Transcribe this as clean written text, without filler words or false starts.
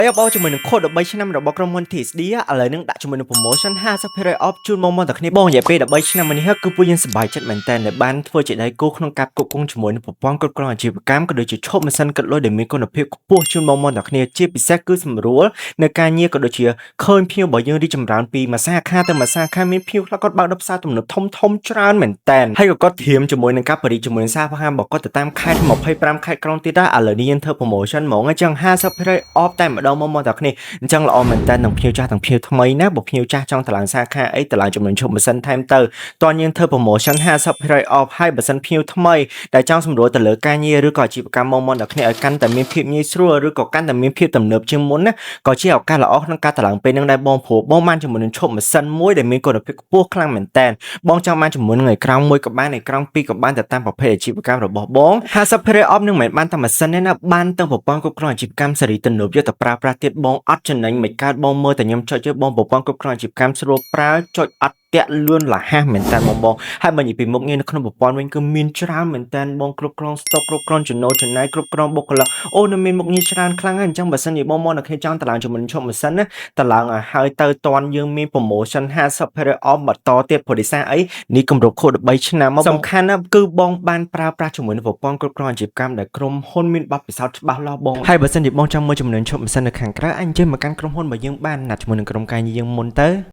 អបអរជាមួយនឹងខួប13ឆ្នាំរបស់ក្រុមហ៊ុន TSD ឥឡូវនឹងដាក់ជាមួយនឹង promotion 50% off ជូនមកមកតែគ្នាបងរយៈពេល13ឆ្នាំមកនេះគឺពួកយើងសប្បាយចិត្តមែនតើដែលបានធ្វើជាដៃគូក្នុងការគ្រប់គ្រងជាមួយនឹងប្រព័ន្ធគ្រប់គ្រងអាជីវកម្មក៏ដូចជាឈប់ម៉ាស៊ីនគិតលុយដែលមានគុណភាពខ្ពស់ជូនមកមកតែគ្នាជាពិសេសគឺសម្រួលនៅការងារក៏ដូចជាឃើញភ្ញៀវរបស់យើងរីកចម្រើនពីមួយសាខាទៅមួយសាខាមានភ្ញៀវខ្លះគាត់បើកដល់ផ្សារទំនើបធំធំច្រើនមែនតើហើយក៏គាត់ធៀមជាមួយនឹងការបរិជាមួយនឹងសាខារបស់គាត់ទៅតាមខេត្ត25ខេត្តក្រុងទៀតដែរឥឡូវនេះយើងធ្វើ promotion ហ្មងអញ្ចឹង50% off តែម្ដងមកមកតែគ្នាអញ្ចឹងល្អមែនតើទាំងភ្ញៀវចាស់ទាំងភ្ញៀវថ្មីណាបើភ្ញៀវចាស់ចង់តម្លើងសាខាអីតម្លើងចំនួនឈប់ម៉ាស៊ីនថែមទៅតើយើងធ្វើ promotion 50% off ហើយបើសិនភ្ញៀវថ្មីដែលចង់សម្រួលទៅលើការងារឬក៏អាជីវកម្មមកមកដល់គ្នាឲ្យកាន់តែមានភាពងាយស្រួលឬក៏កាន់តែមានភាពទំនើបជាងមុនណាក៏ជាឱកាសល្អក្នុងការតម្លើងពេលហ្នឹងដែរបងព្រោះបងបានជាមួយនឹងឈប់ម៉ាស៊ីនមួយដែលមានគុណភាពខ្ពស់ខ្លាំងមែនតើបងចង់បានជាមួយនឹងអេក្រង់មួយក៏បានអេក្រង់ពីរក៏បានទៅតាមប្រភេទអាជីវកម្មរបស់បង50% off នឹងមិនមែនបានតែម៉ាស៊ីនទេណាបានទាំងប្រព័ន្ធគ្រប់គ្រងអាជីវកម្មសេរីទំនើបយកទៅប្រើប្រាស់ទៀតបងអត់ចំណេញមិនកើតបងមើលតែខ្ញុំចុចទៅបងប្រព័ន្ធគ្រប់គ្រងអាជីវកម្មស្រួលប្រើចុចអត់តាក់លឿនលះមែនតើបងបងហើយបើនិយាយពីមុខងារនៅក្នុងប្រព័ន្ធវិញគឺមានច្រើនមែនតើបងគ្រប់គ្រង stock គ្រប់គ្រងចំណូលចំណាយគ្រប់គ្រងបុគ្គលិកអូនៅមានមុខងារច្រើនខ្លាំងហើយអញ្ចឹងបើសិនជាបងមកនៅគ្នាចង់តម្លើងជាមួយនឹងឈប់ម៉ាស៊ីនណាតម្លើងឲ្យហើយទៅតន់យើងមាន promotion 50% off បន្តទៀតព្រោះដោយសារអីនេះគម្រប់ខួប13ឆ្នាំមកសំខាន់ណាស់គឺបងបានប្រើប្រាស់ជាមួយនឹងប្រព័ន្ធគ្រប់គ្រងអាជីវកម្មដែលក្រុមហ៊ុនមានបទពិសោធន៍ច្បាស់លាស់បងហើយបើសិនជាបងចង់មើលចំនួនឈប់ម៉ាស៊ីននៅខាងក្រៅអាចអញ្ជើញមកកាន់ក្រុមហ៊ុនរបស់យើងបានណាត់ជាមួយនឹងក្រុមការងារយើងមុនទៅ។